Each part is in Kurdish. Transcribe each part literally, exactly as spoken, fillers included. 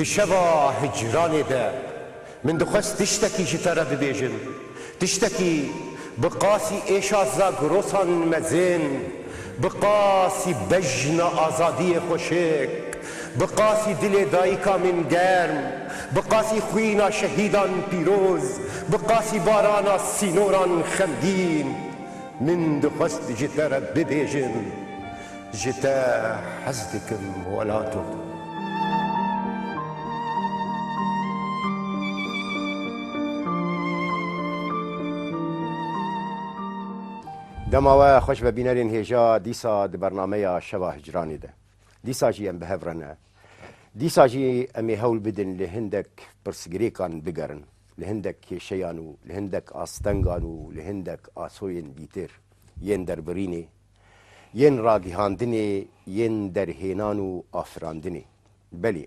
Di şeva hicranê de min dixwest tiştekî ji te re bibêjim. Tiştekî bi qasî êşa zagrosan mezin, bi qasî bejna azadiyê xweşik, bi qasî dilê dayika min germ, bi qasî xwîna şehîdan pîroz, bi qasî barana sînoran xemgîn, min dixwest ji te re bibêjim. Ji te hez dikim welato. Dema we xweş be bînerên hêja, dîsa di bernameya Şeva Hicranê de. Dîsa jî em bi hev re ne. Dîsa jî em ê hewl bidin li hindek pirsgirêkan bigerin, li hindek kêşeyan û li hindek astengan û li hindek asoyên dîtir, yên derbirînê, yên ragihandinê, yên derhênan û afirandinê. Belê,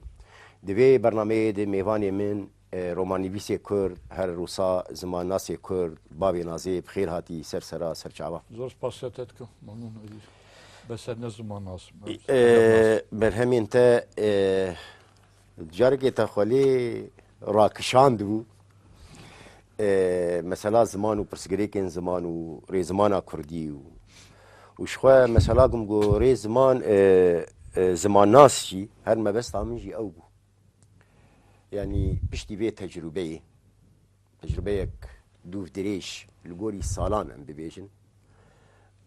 di vê bernameyê de mêvanê min, e, romannivîsê Kurd, her wisa zimannasê Kurd, Bavê Nazê, bi xêr hatî ser sera serçava. Zor spasiya te dikim, memnûn Ezîz. Bes ne zimannas, e, edebnas. Berhemên te, e, carekê te xwelê rakişandibû. E, mesela ziman û pirsgirêkên ziman û rêzimana kurdî û, û ji xwe mesela gum ku rêziman, e, e, zimannas jî her mebesta min jî ew bû. Yanî piştî vê tecrûbeyê, tecrûbeyek dûvdirêj li gorî salan em bibêjin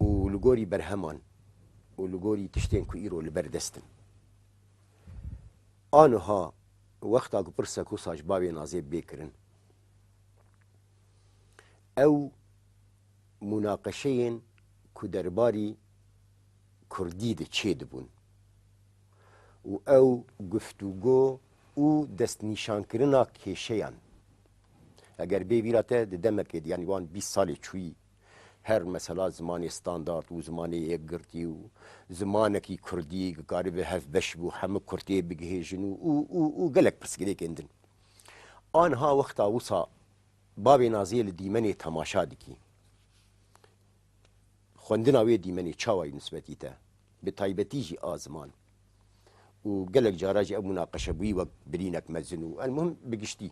û li gorî berheman û li gorî tiştên ku îro li ber dest in. Aniha wexta ku pirsek wisa ji Bavê Nazê bê kirin, ew munaqeşeyên ku derbarî kurdî de çêdibûn û ew guftûgo û destnîşankirina kêşeyan. Eger bê bîra te di demekê de, yanî wan bîst salê çûyî, her mesela zimanê standard û zimanê yekgirtî û zimanekî kurdî ku karibe hevbeş bû, hemû kurtê bigihêjin û, û, û, û gelek pirsgirêkên din. Aniha wexta wisa Bavê Nazê li dîmenê temaşa dikî. Xwendina wê dîmenê çawa ye nisbetî te? Bi taybetî jî a ziman. Û gelek cara jî ev munaqeşebûyî wek birînek mezin û, elmuhim, bi giştî.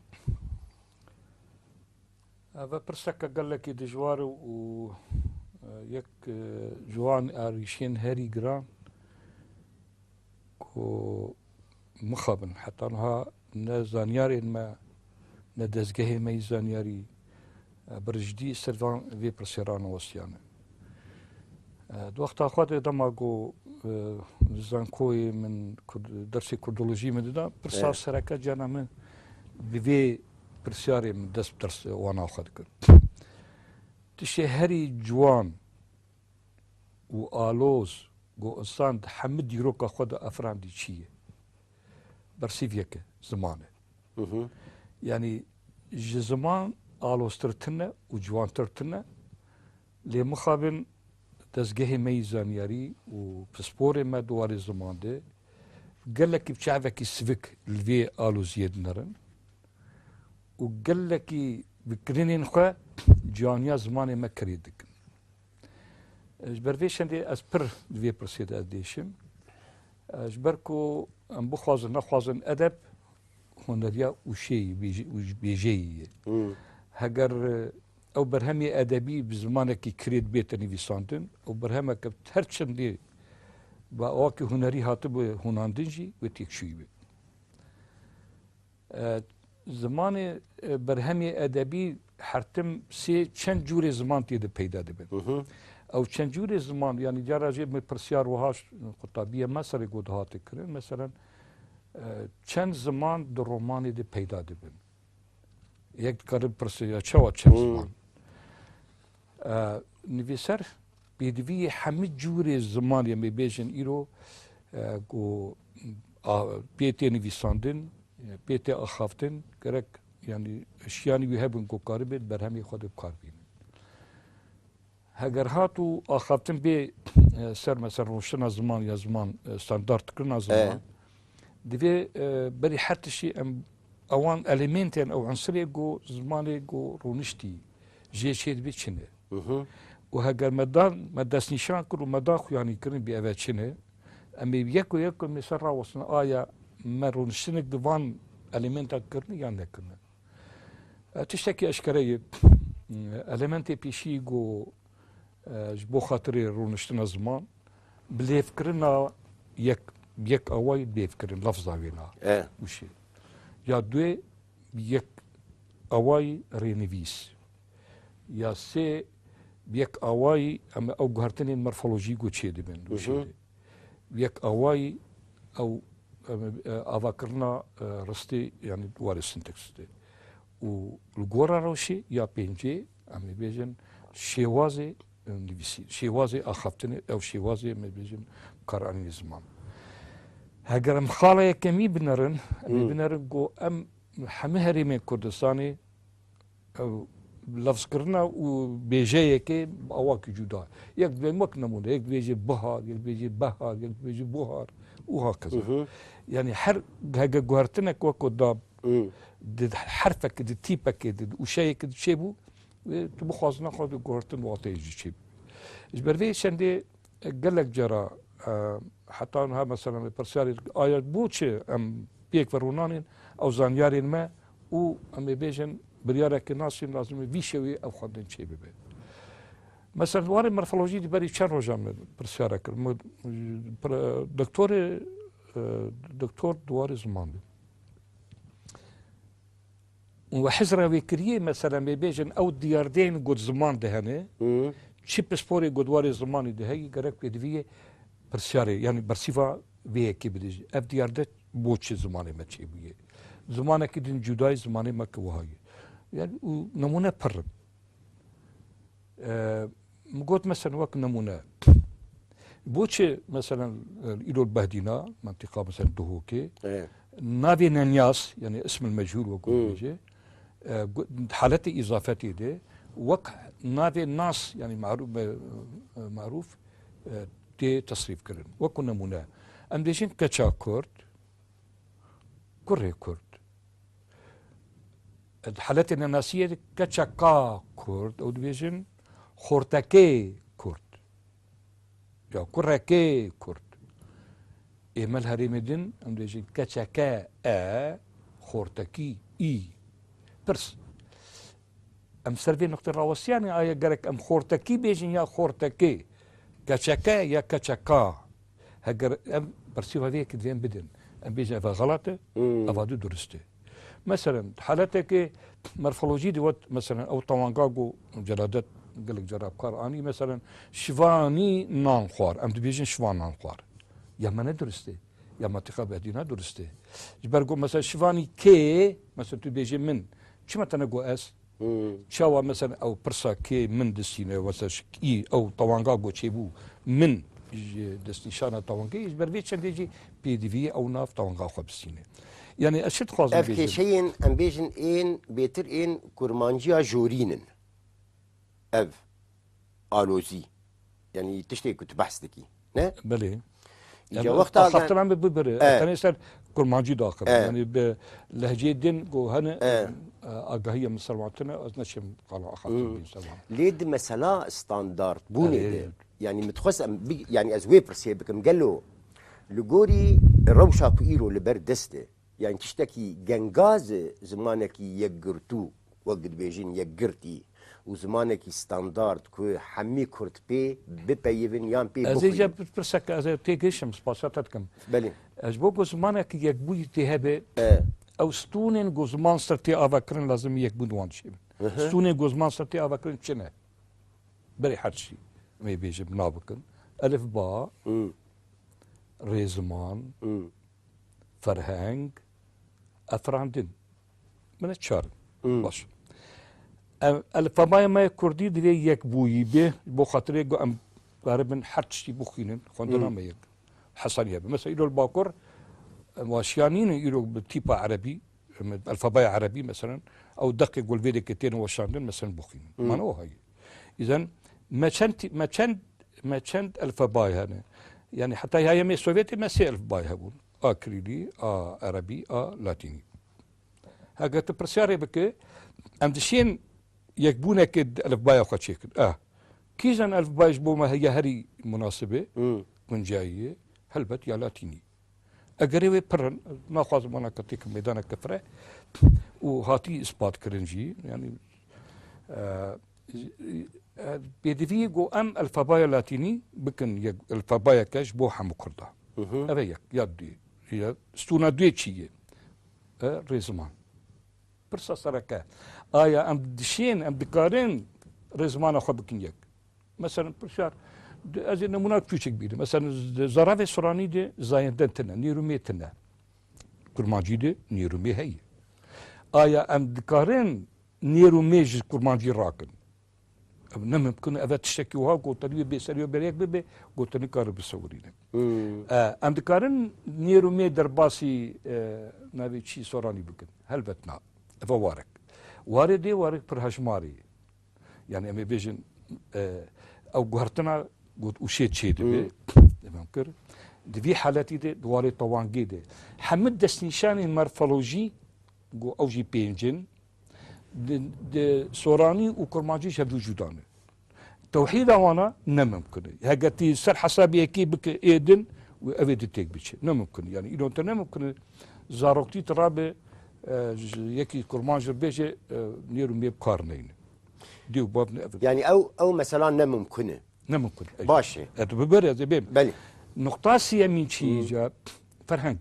Ev pirseke gelekî dijwar û, e, yek, e, ji wan arîşên herî giran ku mixabin heta niha ne zanyarên me, ne dezgehê me yî zanyarî, e, bi rijdî ser van vê pirsêran westiyane. E, di wexta xwe de dema ku, e, zankoyê min kurd-, dersê kurdolojî min dida, pirsa, e, sereke cana min bi vê pirsyarê min dest bi ders wana xwe dikir. Tiştê herî ciwan û aloz ku insan di hemî dîroka xwe de afirandî çi ye? Bersîv yek e, ziman e. Hı hı. Yanî ji ziman aloztir tune û ciwantir tune. Lê mixabin dezgehê me yî zanyarî û pisporê me di warê ziman de gelekî bi çavekî sivik li vê aloziyê dinerin û gelekî bi kirinên xwe cihaniya zimanê me kirê dikin. Ji ber vê şendê ez pir di vê pirsê de ez dêşim. Ji ber ku em bixwazin nexwazin edeb huneriya ûşeyî, bêje-, û bêjeyî ye. Hmm. Heger, e, ew berhemê edebî bi zimanekî kirêt bête nivîsandin, ew berhemeke her çendê bi awakî hunerî hatibû hunandin jî wê têkçûyî be. E, zimanê, e, berhemê edebî her tim sê çend cûrê ziman tê de peyda dibin. Hı hı. Ew çend cûrê ziman, yanî cara jê min pirsyar wiha ş-, qutabiye me serê ku dihate kirin. Meselen, e, çend ziman di romanê de peyda dibin? Yek dikare bipirse, ya çawa çend, hı, ziman? E, nivîser pêdiviyê hemî cûrê zimanê, em ê bêjin îro, e, ku, a, pê tê nivîsandin, e, pê tê axaftin, gerek, yanî, eşyanî wî hebin ku karibê di berhemê xwe de bi kar bînin. Heger hat û axaftin bê, e, ser, mesela, rûniştina ziman ya ziman, e, standardkirina ziman, e, divê, e, berî her tiştî em ewan elementên ew unsirê ku zimanê ku rûniştî jê çêdibê çi ne. Hı hı. Û heger me dan, me destnîşan kir û me da xuyanîkirin bê eve çi ne, em ê yek û yek em ê ser rawestin, aya me rûniştinek di van elementa kirine yan nekirine. E, tiştekî eşkere ye. Elementê pêşî ku, e, ji bo xatirê rûniştina ziman, bi lêvkirina yek, yek awayî lêvkirin, lafza wêna. E. Wişê. Ya duê yek awayî rênivîs. Ya sê bi yek awayî em ew guhertinên morfolojî ku çêdibin. Wişê. Bi yek awayî ew, em, e, avakirina, e, ristê, yanî warê sintaksîs de. Û li gora rewşê ya pêncê, em ê bêjin şêwazê, e, nivîsî, şêwazê axaftinê, ew şêwazê, em ê bêjin, karanînê ziman. Heger em xala yekemî binerin, em ê Hmm. binerin ku em hemî herêmên Kurdistanê ew lafzkirina û bêjeyekê bi awakî cuda. Yek dibê wek nemûne, yek dibêje bihar, yek dibêje behar, yek dibêje buhar û hakeza. Hı hı. Yanî her hege guhertinek wek ku da Hı. di herfekê, di tîpekê, di ûşeyekê di çêbû, wê tu bixwazî nexwazî guhertin wateyê jî çêbû. Ji ber vê çendê gelek cara, e, heta niha mesela me pirsyarê, aya bo çi em pêk ve rûnanên ew zanyarên me û em ê bêjin biryareke nasîn lazim e vî şewê ev xwendin çê bibe. Mesela di warê morfolojî di berî çend rojan me pirsyare kir. Min, pir-, doktorê, e, doktor di warê ziman bû. Û we hizra wê kiriye, mesela, em ê bêjin, ew diyardeyên ku di ziman de hene, Hı. çi pisporê ku di warê zimanî de heye, gerek pêdiviyê pirsyarê, yanî bersîva vê yekê bide jî. Ev diyarde bo çi zimanê me çêbûye? Zimanekî din cudayî zimanê me ki wiha ye. Yanî û nemûne pir in. E, min got, mesela, wek nemûne. Bo çi, mesela, îro li Behdîna, mentiqa, mesela, Duhokê, Evet. navê Nenyas, yanî ismil mechûl wek Hmm. dibêje, e, gu-, haletê îzafetê de, wek navê nas, yanî marûf, me-, marûf, e, tê tesrîf kirin. Wek nemûne. Em dêjin keça Kurd, kurê Kurd. Di haletê nenasiyê de keçeka Kurd, ew dibêjin xortekê Kurd. Ya kurekê Kurd. Ê me li herêmê din, em dibêjin keçeke e, xortekî î. Pirs. Em ser vê nuqtê rawestiyanê, aye gerek em xortekî bêjin ya xortekê, keçeke ya keçeka. Heger em bersîva vê yekê divê em bidin. Em bêjin eva xelat e, Hmm. eva du durist e. Meselen, haletekê morfolojî de wet, meselen, ew tewanga ku Celadet gelek cara bi kar anî, meselen, şivanî nan xwar. Em dibêjin şivan nan xwar. Ya me ne durist e. Ya mentiqa Behdîna durist e. Ji ber ku, meselen, şivanî kê, meselen, tu bêjê min. Çima te ne got ez? Hmm. Çawa, mesela, ew pirsa kê min distîne, mesela, şik-, î, ew tewanga ku çêbû, min ji destnîşana tewangê, ji ber vê çendê jî pêdiviyê ew nav tewanga xwe bistîne. Yanî, ez çi dixwazim Ev bêjim? kêşeyên, em bêjin, ên bêtir ên kurmanciya jorîn in. Ev alozî. Yanî, tiştê ku tu behs dikî. Ne? Belê. Îca Em wexta axaftina me bibire. E. Tenê ser kurmancî daxivin. E. Yanî bi lehceyê din ku hene, E. e, agahiya min ser wan tune, ez neçim qala axaftin Hmm. bîn ser wan. Lê di mesela standart bûnê E. de, yanî min dixwest em bi-, yanî ez wê pirsê bikim, gelo li gorî rewşa ku îro li ber dest e, yanî tiştekî gengaz e, zimanekî yekgirtû, wek dibêjin yekgirtî, û zimanekî standard ku hemî Kurd pê bipeyivin yan pê Ez ê bixwînin. Jî pirsek ez ê têgihişim, spasiya te dikim. Belê. Ez bo ku zimanekî yekbûyî tê hebe, E. ew stûnên ku ziman ser tê avakirin lazim yekbûn wan çêbin. Hı hı. Stûnên ku ziman ser tê avakirin çi ne? Berê her çî. Em ê bêjim nav bikin. Elifba, Hı. rêziman, Hı. ferheng, efirandin. Mine çar in. Hmm. Baş. Em, elfabaya me ya kurdî divê yekbûyî be, bo xatirê ku em karibin her tiştî bixwînin, xwendina Hmm. me yek. Hesaniye be. Mesela îro li Bakur, em, waşiya nînin îro bi tîpa erebî, em, elfabaya erebî, meselen, ew deqê ku li vê dekê têne weşandin, meselen, bixwînin. Hmm. Mana o heye. Îzen me çend tî-, me çend, me çend elfebayê hene. Yanî heta heyemê Sovyetê me sê elfbayê hebûn. A kirîlî, a erebî, a latînî. Heger tu pirsyarê bike, em dişên yekbûnekê di elfbaya xwe çêkin. Ah. Kîjan elfbayê ji bo me heye herî munasib e, Hmm. guncayî ye? Helbet ya latînî. Egerê wê pir in, naxwazim wana ke têkim mêdaneke fire û hatî îspat kirin jî. Yanî, e, e, pêdivî ku em elfabaya latînî bikin yek, elfabayeke ji bo hemû Kurda. Hı hı. Ev e yek, ya duyê. Ya stûna duyê çi ye? E, rêziman. Pirsa sereke. Aya em dişên, em dikarin rêzimana xwe bikin yek? Mesela, pirsyar, di-, ez ê nemûna çûçik bînim. Mesela, di zaravê Soranî de zayenden tine, nêrûmê tine. Kurmancî de nêrûmê heye. Aya em dikarin nêrûmê ji kurmancî rakin? Ev ne mimkun e, ev e tiştekî wiha gotinî wê bêserî û berek bibe, gotinî kare bisewirîne. Hmm. E, em dikarin nêrûmê derbasî, e, navê çî Soranî bikin? Helbet na. Ev e warek. Warê dê warek pir hejmarî. Yani em ê bêjin, e, ew guhertina got ûşê çê dibe. Hmm. Em kir. Di vî haletî de di warê tewangê de hemû destnîşanên morfolojî, got ew jî pênc in, di, di soranî û kurmancî ji hevdû cuda ne. Tewhîda wana ne mimkun e. Heger tî ser hesabê yekê bike ê din û ev ê di têk biçe. Ne mimkun e. Yani îno te ne mimkun e. Zaroktî tu rabe, e, ji yekî kurmanc re bêje, e, nêr û mê bi kar neyne. Dê û bav ne ev. Yani ew, ew mesela ne mimkun e. Ne mimkun e. Baş e. E, tu bibêre, ez ê bêm. Belê. Nuqta siyemîn çi ye ca? Ferheng.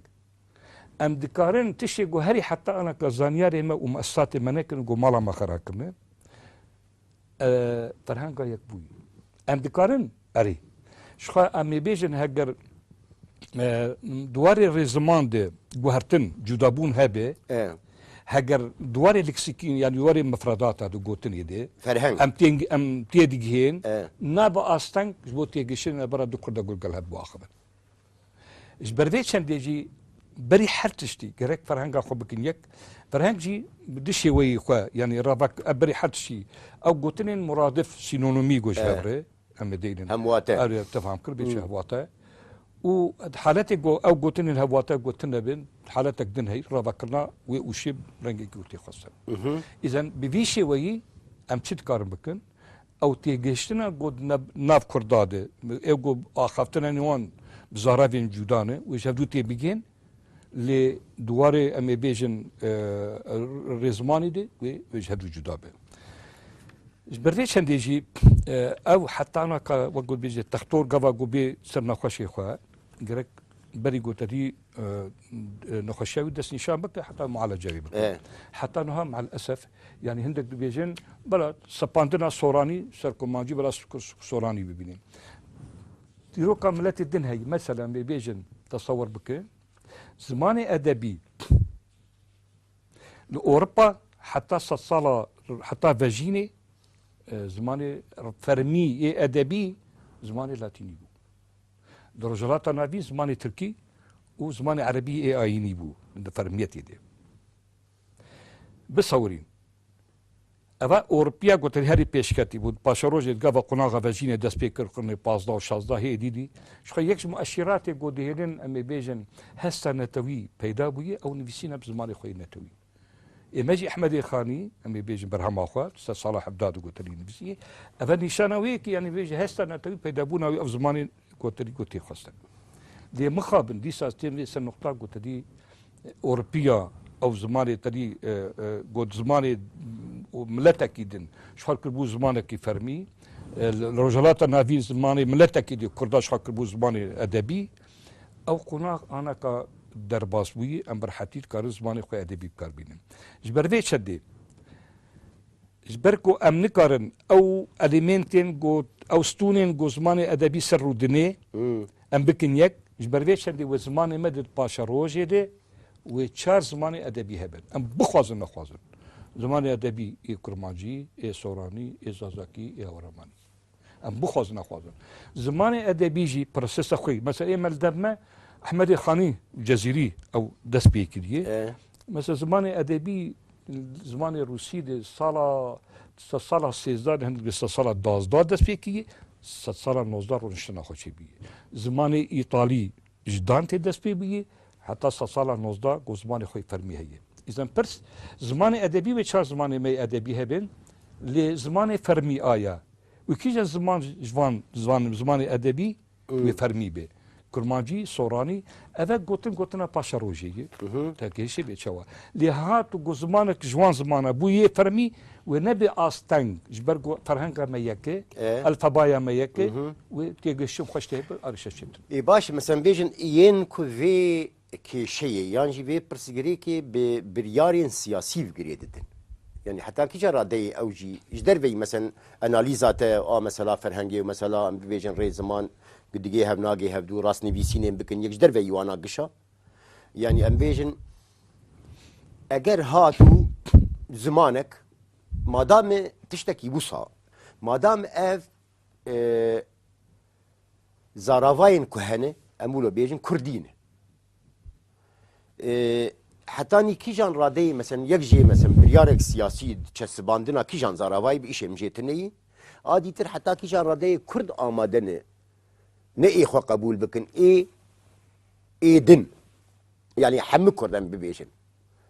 Em dikarin tiştê ku herî heta anaka zanyarê me û meesatê me nekirin ku mala me xera kirine. E, ferhenga yekbûyî. Em dikarin? Erê. Ji xwe em ê bêjin heger, e, di warê rêziman de guhertin, cudabûn hebe, E. heger di warê leksîkî, yani di warê mifredata de gotinê de, Ferheng. em têng-, em têdigihên, E. nabe asteng ji bo têgihiştinê me bera du kurda gul gel hev biaxivin. Ji ber vê çendê jî berî her tiştî gerek ferhenga xwe bikin yek. Ferheng jî bi du şêweyî xwe, yanî ravek, e, berî her tiştî ew gotinên muradif, sînonomî got ji E. hev re, em ê deynin. Hemwate. Ew ê te fam kir, bê çi Hmm. hevwate. Û haletê go-, ew gotinên hevwate gotin nebin, haletek din heyî, ravekirina wê ûşê rengekî û tê xwestin. Mhm. Îzen bi vî şêweyî em çi dikarin bikin? Ew têgihiştina got ne-, nav Kurda de, ê got axaftina nêwan bi zaravên cuda ne, wê ji hevdû tê bigihên, lê di warê em ê bêjin, e, rêzimanî de wê, wê ji hevdû cuda be. Ji ber vê çendê jî, e, ew heta naka, wek got bêje, textor gava got bê ser nexweşê xwe, gerek berî got te dî, e, e, nexweşiya wî destnîşan bike, heta mualece wî bike. E. Heta niha mealesef, yani hindek dibêjin, bela sepandina soranî ser kurmancî, bela s-, soranî bibînin. Dîroka miletê din heyî, mesela, em ê bêjin, tesewir bike, zimanê edebî li Ewropa heta sedsala, heta vejînê, e, zimanê fermî yê edebî zimanê latînî bû. Di Rojhilata Navîn zimanê tirkî û zimanê erebî yê ayînî bû di fermiyetê de. Bisewirîn. Eva Ewropiya gotinê herî pêşketî bû. Paşerojê di gava qonaxa vejînê dest pê kir, qirnê pazdeh û şazdeh hê dîdî. Ji xwe yek ji mueşîratê ku dihêlin, em ê bêjin, hesta netewî peyda bûye, ew nivîsîne bi zimanê xwe yê netewî. Ê me jî Ehmedê Xanî, em ê bêjin berhema xwe, sed sala hevdeh digotinî nivîsî. Eve nîşana wê ye ki, yanî bêje hesta netewî peydabûna wê ev zimanê gotinî got tê xwestin. Lê mixabin, dîsa ez têm vê ser nuqta got te dî, Ewropiya, ew zimanê te dî, e, e, got zimanê û miletekî din, ji xwe kiribû zimanekî fermî. E, li, li Rojhilata Navîn zimanê miletekî dî, Kurda ji xwe kiribû zimanê edebî. Ew qonax anaka derbas bûyî, em bi rehetî dikarin zimanê xwe edebî bi kar bînin. Ji ber vê çendê, ji ber ku em nikarin ew elementên ku, ew stûnên ku zimanê edebî ser rûdinê, Hmm. em bikin yek, ji ber vê çendê wê zimanê me di paşerojê de wê çar zimanê edebî hebin. Em bixwazin nexwazin. Zimanê edebî ê kurmancî, ê soranî, ê zazakî, ê hewramanî. Em bixwazin nexwazin. Zimanê edebî jî prosesa xwe. Mesela ê me li dev me Ehmedê Xanî Cezîrî ew dest pê kiriye. E. Mesela zimanê edebî, zimanê rûsî de sala, se-, sala sêzdeh de, hindik de se-, sala duwazdeh dest pê kiriye, se-, sala nozdeh rûniştina xwe çêbûye. Zimanê îtalî ji Dantê dest pê bûye, heta se-, sala nozdeh ku zimanê xwe fermî heye. Îzen pirs, zimanê edebî wê çar zimanê me yê edebî hebin, lê zimanê fermî aya. Û kîjan ziman ji van, ziman, zimanê edebî wê fermî be? Kurmancî, soranî, eve gotin gotina paşerojê ye. Te gihişê bê çawa. Lê hat û ku zimanek ji wan zimana bû yê fermî, wê nebe asteng, ji ber ku ferhenga me yek e, E. elfebaya me yek e, wê têgihiştin xweş tê bi arîşa çêtin. Ê baş, mesela bêjin yên ku vê kêşeyê yan jî vê pirsgirêkê bi biryarên siyasî bi girê didin. Yani heta kîja radeyê ew jî ji derveyî, mesela analîza te a mesela ferhengê û mesela em bibêjin rê ziman ku digê hev nagê hevdû, rastnivîsînên bikin, yek ji derveyî wana gişa. Yani em bêjin eger hat û zimanek, madame tiştekî wisa, madam ev, e, zaravayên ku hene, em wilo bêjin kurdî ne. E, hetanî kîjan radeyê, mesela yek jê, mesela biryarek siyasî çesibandina kîjan zaravayî bi îşê min jê tune yî. A dîtir heta kîjan radeyê kurd amade ne, ne ê xwe qebûl bikin, ê, ê din. Yani hemû kurd em bibêjin.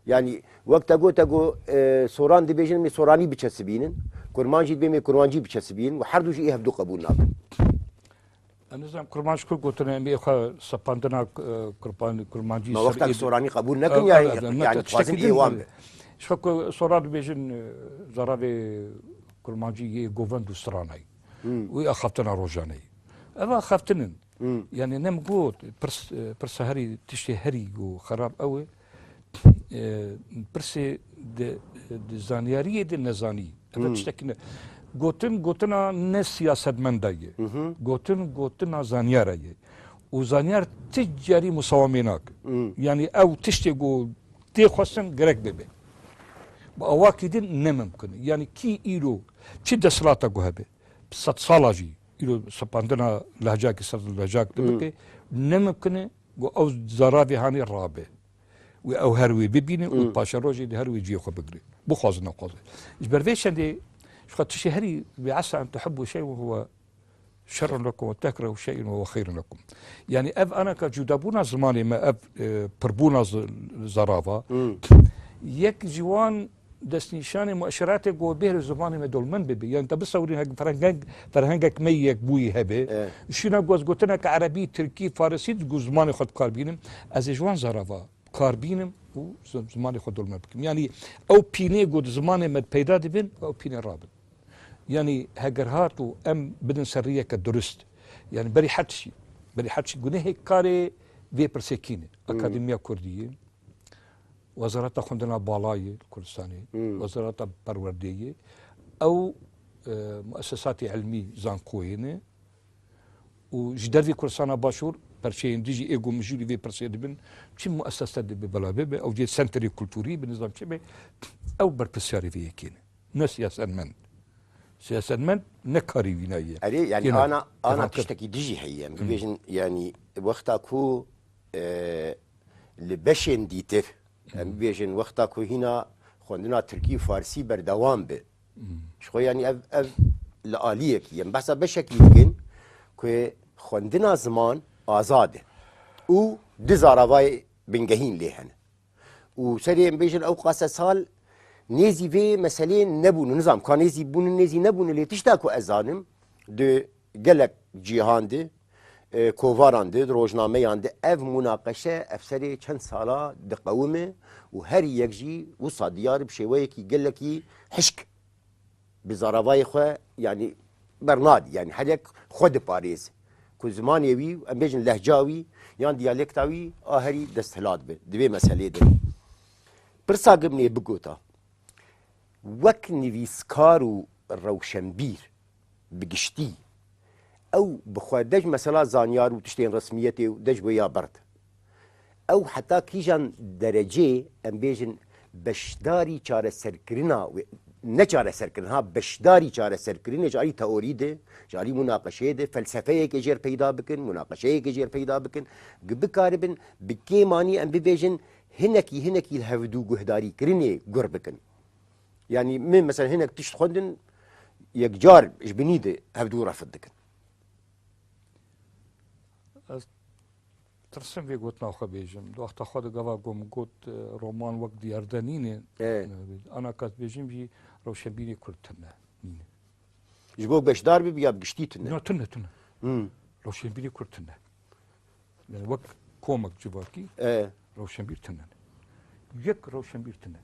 Yani wek te got, te got, e, soran dibêjin, em ê soranî biçesibînin. Kurman jî dibê, em ê kurmancî biçesibînin û her du jî ê hevdu qebûl nakin. Em nizam kurmanc ku gotine, em ê xwe sepandina, e, kurban-, kurmancî Ma ser wexta ê ku soranî qebûl nekin, E, yani, e, e, yani tiştekî dixwazin din ê wan be. Ji xwe ku soran dibêjin, e, zaravê kurmancî yê govend û stranayî. Hmm. Û axaftina rojaneyî. Ev axaftin in. Hmm. Yani nem got, pirs, e, pirsa herî, tiştê herî ku xerab ew e, e, pirsê di, di zanyariyê de nezanî. Ev Hmm. tiştekî ne. Gotin, gotina ne siyasetmenda ye. Hı hı. Gotin, gotina zanyara ye. Û zanyar ti carî musawamê nake. Hmm. Yani ew tiştê ku tê xwestin gerek bibe. Bi awakî din ne mimkun e. Yani kî îro çi desthilata ku hebe, sedsala jî îro sepandina lehcakî ser lehcak Hmm. dibike, ne mimkun e ku ew zaravê hanê rabe. Û ew her wê bibîne û Hmm. paşerojê di her wê cihê xwe bigire. Bixwaze nexwaze. Ji ber vê çendê ji xwe tiştê herî, "Ve asa en tuhibbu şey'en ve huve şerrun lekum ve tekrehu şey'en ve huve xeyrun lekum." Yani ev anaka cudabûna zimanê me, ev, e, pirbûna z-, zarava, Hmm. yek ji wan destnîşanê mueşeratê ku bêhre zimanê me dolmen bibe. Yani te bisewirîn hek ferheng-, ferhengek me yek bûyî hebe. E. Şîna ku ez gotinek erebî, tirkî, farisî, ku zimanê xwe dikar bînim. Ez ê ji wan zarava kar bînim û z-, zimanê xwe dolmen bikim. Yani ew pînê ku di zimanê me peyda dibin, ew pînê rabin. Yani heger hat û em bidin ser riyeke durist. Yani berî her tişî, berî her tişî gunehê karê vê pirsê kî ne. Hmm. Akademiya Kurdî ye. Wezareta Xwendina Bala yê Kurdistanê, Hmm. Wezareta Perwerdeyê, ew, e, muessesatê ilmî, zankoyê ne û ji dervî Kurdistana Başûr perçeyên dijî ê ku mijûlî vê pirsê dibin, çi muessese dibe bila bibe, ew cê senterê kulturî bi nizam çi be, ew berpirsiyarê vê yekê ne. Ne siyasetmend. Siyasetmend ne karê wîna ye. Erê, yani Yine ana, ana devam kir. tiştekî dijî heye. Em Hmm. bibêjin, yani wexta ku, e, li beşên dîtir, em Hmm. bibêjin wexta ku hîna xwendina tirkî û farsî berdewam be. Hmm. Ji xwe yani ev, ev li aliyekî ye. Em behsa beşekî dikin ku xwendina ziman azad e û du zaravayê bingehîn lê hene. Û serê em bêjin ew qase sal nêzî vê meselê nebûn. Nizam ka nêzî bûn, nêzî nebûn, lê tişta ku ez zanim, di gelek cîhan de, e, kovaran de, di rojnameyan de ev munaqeşe, ev serê çend sala diqewime û her yek jî wisa diyar bi şêweyekî gelekî hişk bi zaravayê xwe, yani, bernadî. Yani, her yek xwe diparêze. Ku zimanê wî, em bêjin lehca wî, yan diyalekta wî, a herî desthilat be. Di vê meselê de. Pirsa gimnê bigota. Wek nivîskar û rewşenbîr, bi giştî, ew bi xwe dej mesela zanyar û tiştên resmiyetê û dej wê ya berd. Ew heta kîjan derecê, em bêjin, beşdarî çareserkirina wê, ne çareserkirin, ha, beşdarî çareserkirinê ji alî teorî de, ji alî munaqeşeyê de, felsefeyekê jêr peyda bikin, munaqeşeyekê jêr peyda bikin, ku bikaribin bi kêmanî, em bibêjin, hinekî, hinekî li hevdû guhdarîkirinê gur bikin. Yani min mesela hinek tişt xwendin, yekcar ji binî de hevdû refid dikin. Ez tirsim vê gotina xwe bêjim. Di wexta xwe de gava ku min got, e, roman wek diyarde nîne. E. Ana ka ez bêjim jî rewşenbîrê Kurd tune nîne. Ji bo beşdar bibe ya bi giştî tune? No, tune, tune. Hmm. Rewşenbîrê Kurd tune. Yani wek komek civakî E. rewşenbîr tune ne. Yek rewşenbîr tune.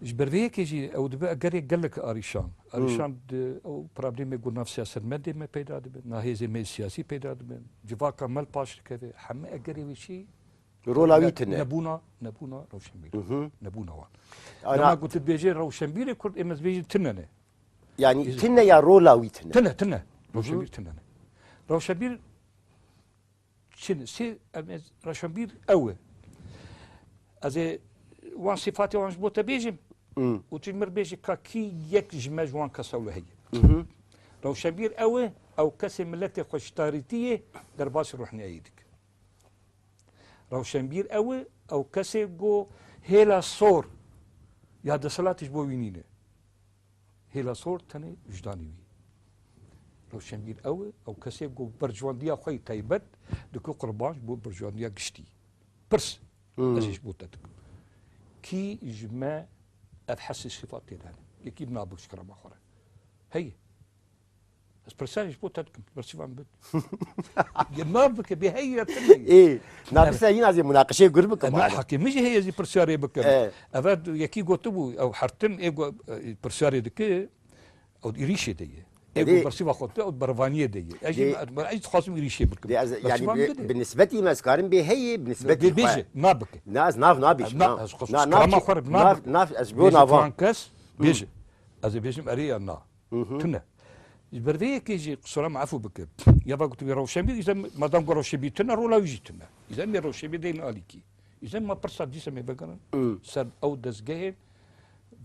Ji ber vê yekê jî ew dibe egerê gelek arîşan. Arîşan di ew problemê ku nav siyasetmedê me peyda dibe, na hêzê me siyasî peyda dibe, civaka me li paş dikeve, heme egerê wê çi? Rola wî Ne- tune. Nebûna, nebûna rewşenbîr. Hı hı. Nebûna wan. Ana- Dema ku tu dibêjê rewşenbîrê Kurd, ême dibêjin tune ne. Yani Biz- tune ya rola wî tune. Tune, tune. Hı hı. Rewşenbîr tune ne. Rewşenbîr çi ne? Sê, em ez rewşenbîr ew e. Ez ê wan sîfatê wan ji bo te bêjim. Hmm. Û tu ji min re bêjî ka kî yek ji me ji wan kesa wilo heye. Mhm. Rewşenbîr ew e, ew kesê miletê xwe ji tarîtiyê derbasî rohniyayî dike. Rewşenbîr ew e, ew kesê ku hêla sor ya desthilatê ji bo wî nîne. Hêla sor tenê wijdanê wî. Rewşenbîr ew e, ew kesê ku berjwandiya xwe yî taybet dike qurban ji bo berjwandiya giştî. Pirs, Hmm. ez ê ji bo te dikim. Kî ji me ev hesê sifat tê de hene? Yekî bi nabik ji kerema xwe re. Heye. Ez pirsyarê ji bo te dikim. Bersiva min bid. Yê nabike, bê heye ya tune ye. Ê, na pirsa yîn ez ê munaqeşeyê gur bikim Em abi. Heqê min jî heye ez ê pirsyarê bikim. E. Eve yekî gotibû, ew hertim, ê go-, e, pirsyarê dike, ew êrîşê de ye. Ê Dê- go bersiva xwe te, ew bervaniyê de ye. Ez jî Dê- me, me, ez dixwazim êrîşê bikim. Dê ez, yani Bersiva min bi, bide. Bi nisbetî me ez karim bê heye, bi nisbetî Bê xwe. Bêje, nabike. Na, ez nav nabêjim, Na, na. ez xwe Na, na, çi- nav, nav, nav, ez ji bo Bêje navan. Filan kes, Hı. bêje. Ez ê bêjim erê ya na. Mhm. Tune. Ji ber vê yekê jî qisura me efû bike. Ya va gotibî rewşenbîr, îzen madam ku rewşenbîr tune, rola wî jî tune. Îzen me rewşenbîr deyne alîkî. Îzen me pirsa dîsa me vegerin. Hmm. Ser ew dezgehê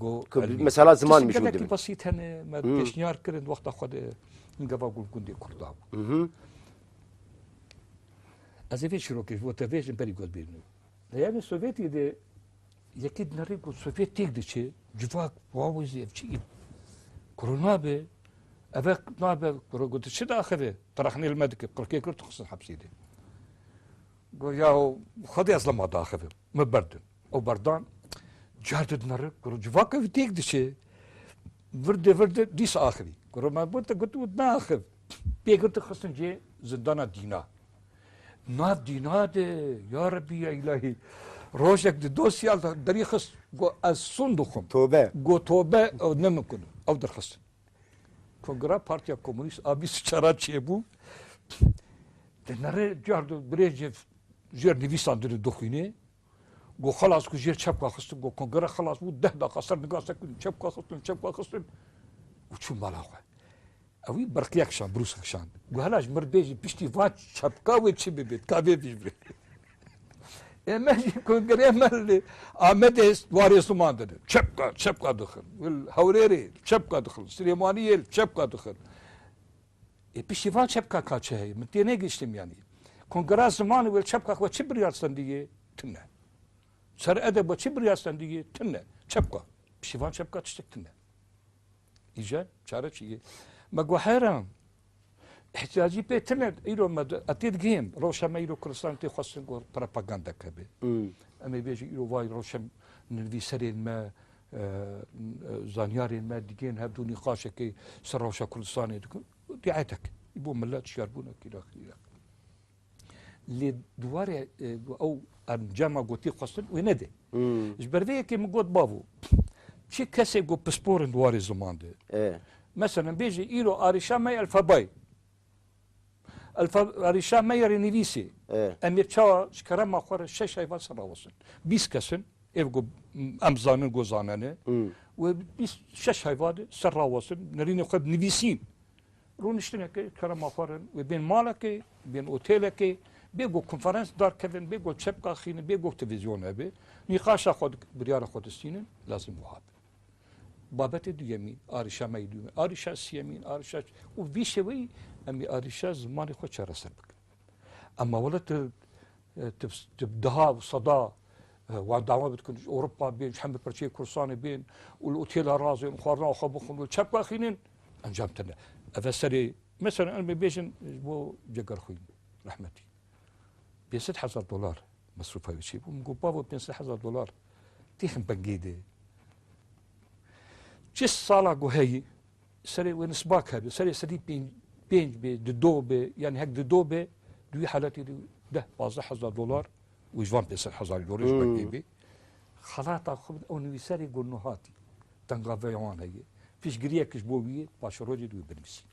ku Ku elmî. Mesela ziman Tişt mijûl gelekî dibin. Basît hene, me Hmm. pêşniyar kirin, wexta xwe de min gava gul gundê Kurda bû. Mhm. Ez ê vê çîrokê ji bo te vêjim berî ku ez bêjim. Peyamê Sovyetî de yekî dinere ku Sovyet têk diçe, civak wawizî ev çi? Korona be, eve nabe, kuro got çi daxive? Terexnê li me dike, qirkê kir tu xistin hepsê de. Got ya Xwedê ez lema daxivim. Me berdin. Ew berdan, car di dinere, kuro civak ev têk diçe. Virde virde dîs axivî. Kuro me got te got û naxiv. Pê girtin xistin cê zindana dîna. Nav dîna de, ya Rebî ya îlahî, rojek di dosya derî xist, got ez sûn dixwim. Tobe. Got tobe, ew ne min kun, ew derxistin. Kongra Partiya Komûnîst a bîst û çar çêbû. Di nere car du birêjê jêr nivîsandin û dixwînê. Got xelas ku jêr çepka xistin, got kongre xelas bû, deh daqa ser nigasekun çepka xistin, çepka xistin û çû mala xwe. Ewî berqiyek şand, brûsek şand. Got hela ji mir bêjî piştî van çepka wê çi bibêt, ka vê bî bibê. Ê me jî kongrê me li Amedê warê ziman didin. Çepka, çepka dixin. Li Hewlêrê çepka dixin. Silêmaniyê çepka dixin. Ê piştî van çepka ka çi heye? Min tê negihiştim yanî. Kongra ziman û li çepka xwe çi biryar stendî ye? Tune. Ser edeb we çi biryar stendî ye? Tune. Çepka. Piştî van çepka tiştek tune. Îcar çare çi ye? Me got heyran. Îhtiyacî pê tune, îro me di, etê digihêm. Rewşa me îro Kurdistan tê xwestin ku propagandek hebe. Hmm. Em ê bêjin îro vay rewşa nivîserên me, e, e, zanyarên me digihên hevdû nîqaşekê ser rewşa Kurdistanê dikin. Dîetek. Bo millet şiyarbûnek îlax îlax. Lê di warê, e, ew encama gotî xwestin wê nede. Hmm. Ji ber vê yekê min got bavo, çi kesê ku pispor in di warê ziman de. E. Meselen bêje îro arîşa me ye elfebayê. Elfe-, arîşa me ye rênivîsê. E. Em ê çawa ji kerema xwe re şeş heyva ser rawestin. Bîst kes in, êv ku em zanin ku zanene. Hmm. Wê bîst şeş heyva de ser rawestin, nerînê xwe bi nivîsîn. Rûniştinekê kerema xwe rin, wê bên malekê, bên otêlekê, bê ku konferans darkevin, bê ku çepka xînin, bê ku televîzyon hebe, nîqaşa xwe dik-, biryara xwe distînin, lazim wiha be. Babetê duyemîn, arîşa me yê duyemîn, arîşa siyemîn, arîşa û vî şêweyî em ê arîşa zimanê xwe çareser bikin. Ema wele tu, e, tu, tu daha û seda, e, wan dawa bidikin, ji Ewropa bên, ji hemî perçeyê Kurdistanê bên û li otêla razên, xwarina xwe bixwin û çepka xînin, encam tune. Eve serê, mesela, em ê bêjin, ji bo Cegerxwîn, rehmetî. Pênc sed hezar dolar mesrûfa wê çêbû. Min got, bavo, pênc sed hezar dolar têxin bengê de. Çi sala ku heyî, serê wê nisbak hebe, serê sedî pênc, pênc bê, di do bê, yanî hek di do bê, Di wî haletê de deh pazdeh hezar dolar û ji van pênc sed hezarî dolar ji Hmm. bengê bê. Xelata xwe bidin ew nivîserê ku nuhatî. Tengaveya wan heye. Piştgiriyek ji bo wî yê paşerojê di wê binivîsî.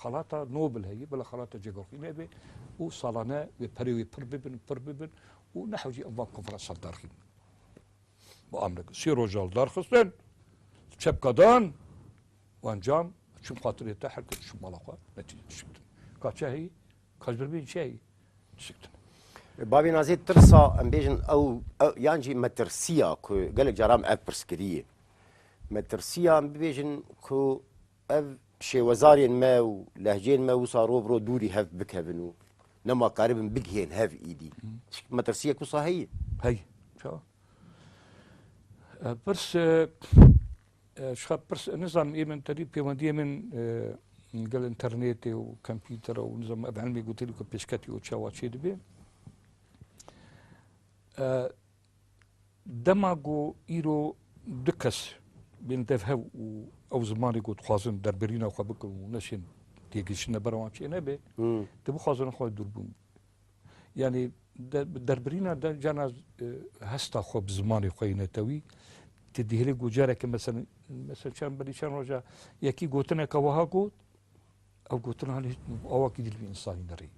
Xelata Nobel heye, bila xelata cêgerxwînê be û salane wê perê wê pir bibin, pir bibin û nehewcî em van konferansan derxîn. Bi amnek sê roja li dar xistin, çepka dan, wan cam, çûn xatirê te her kes çû mala xwe, netîce tişt. Ka çi heyî, ka ji ber bê çi heyî, tişt. Bavê Nazê tirsa, em bêjin ew, ew, yan jî metirsiya ku gelek caran ev pirs kiriye. Metirsiya em bibêjin ku ev şêwezarên me û lehceyên me wisa ro bi ro dûrî hev bikevin û nema karibin bigihên hev îdî. Hı. Metirsiya ku sa heyî. Hey, çawa? E, pirs, e, e, ji xwe pirs, e, nizanim ê min tedî pêwendiyê min, e, gel înternetê û kompîtera û nizam ev ilmê gotilî ku pêşketî û çawa çê dibe. E, dema ku îro du kes bên dev hev û ew zimanê ku dixwazin derbirîna xwe bikin û neşên têgihiştine ber wan çê nebe, Hmm. tu bixwazin xwe dûrbûn. Yani de-, derbirîna de cana, e, hesta xwe bi zimanê xwe yê netewî, tu dihêlî ku careke mesela, mesela çend berî çend roja yekî gotineke wiha got, ew gotina hani awakî dil bi insanî nerî.